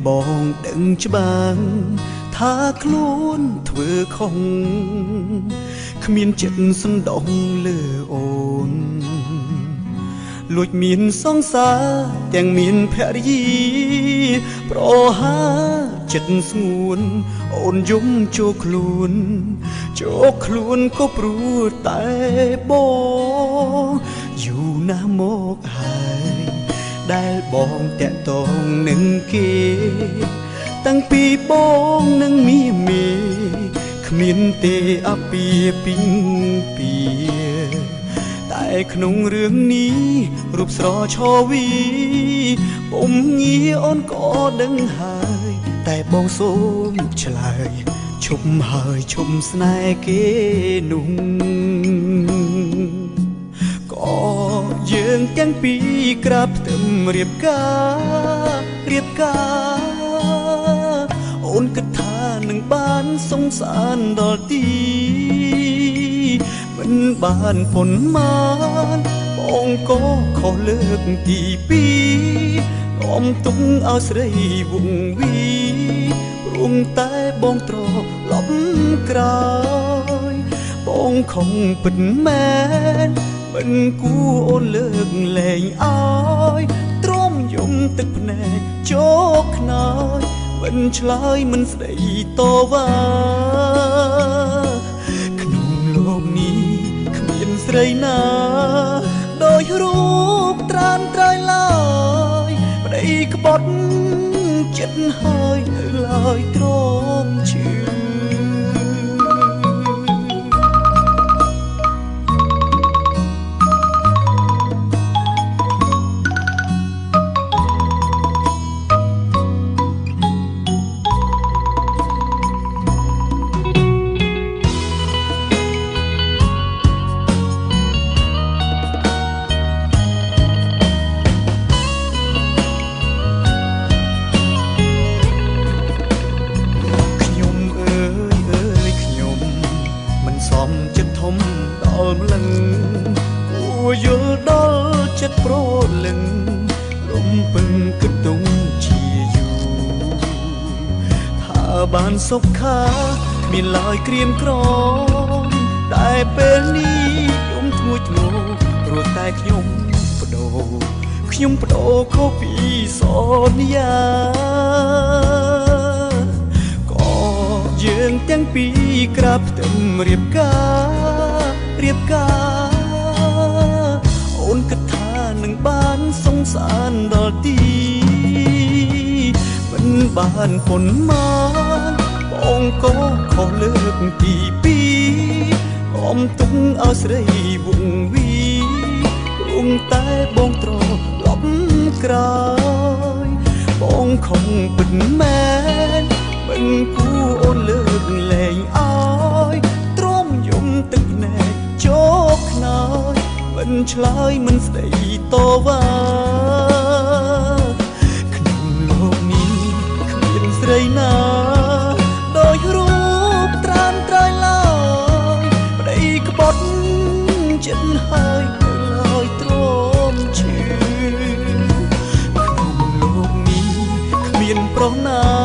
បងដឹងច្បាស់ថាខ្លួនធ្វើខុសគ្មានចិត្តសណ្ដោងលើអូនលួចមានសង្សារទាំងមានភរិយាប្រហាចិត្តស្ងួនអូនយំចូលខ្លួនចូលខ្លួនក៏ព្រោះតែបងយូរណាស់មកហើយដែលបងតាក់ទងនឹងគេតាំងពីបងនឹងមីមេគ្មានទេអពាពីងពីតែក្នុងរឿងនេះរូបស្រឆវីពុំងារអូនក៏ដឹងហើយតែបងសូមឆ្លើយឈប់ហើយឈប់ស្នេហ៍គេនោះក៏យើងទាំងពីរក្រាបផ្ទឹមរៀបការរៀបការអូនគិតថានឹងបានសង្សារដល់ទីមិនបានប៉ុន្មានបងក៏ខុសលើកទីពីរនាំទុកឲ្យស្រីវងវីព្រមតែបងត្រឡប់ក្រោយបងខំពិតមែនមិនគួរអូនលើកលែងឲ្យទ្រាំយំទឹកភ្នែកជោគខ្នើយមិនឆ្លើយមិនស្ដីតវ៉ាក្នុងលោកនេះគ្មានស្រីណាដោយរូបត្រានត្រៃឡើយប្តីក្បត់ចិត្តហើយនៅឡើយទ្រាំឈឺយល់ដល់ចិត្តប្រលឹងរំពឹងគិតទុំជាយូរថាបានសុខាគ្មានឡើយក្រៀមក្រំតែពេលនេះយំធ្ងួយធ្ងរព្រោះតែខ្ញុំបដូរខ្ញុំបដូរខុសពីសន្យាក៏យើងទាំងពីរក្រាបផ្ទឹមរៀបការរៀបការអូនគិតថានឹងបានសង្សារដល់ទីមិនបានប៉ុន្មានបងក៏ខុសលើកទីពីរនាំទុកឲ្យស្រីវងវីព្រមតែបងត្រឡប់ក្រោយបងខំពិតមែនមិនគួរអូនលើកលែងឲ្យទ្រាំយំទឹកភ្នែកជោគខ្នើយមិនឆ្លើយមិនស្ដីតវ៉ាក្នុងលោកនេះគ្មានស្រីណាដោយរូបត្រានត្រៃឡើយប្តីក្បត់ចិត្តហើយនៅឡើយទ្រាំឈឺក្នុងលោកនេះគ្មានប្រុសណា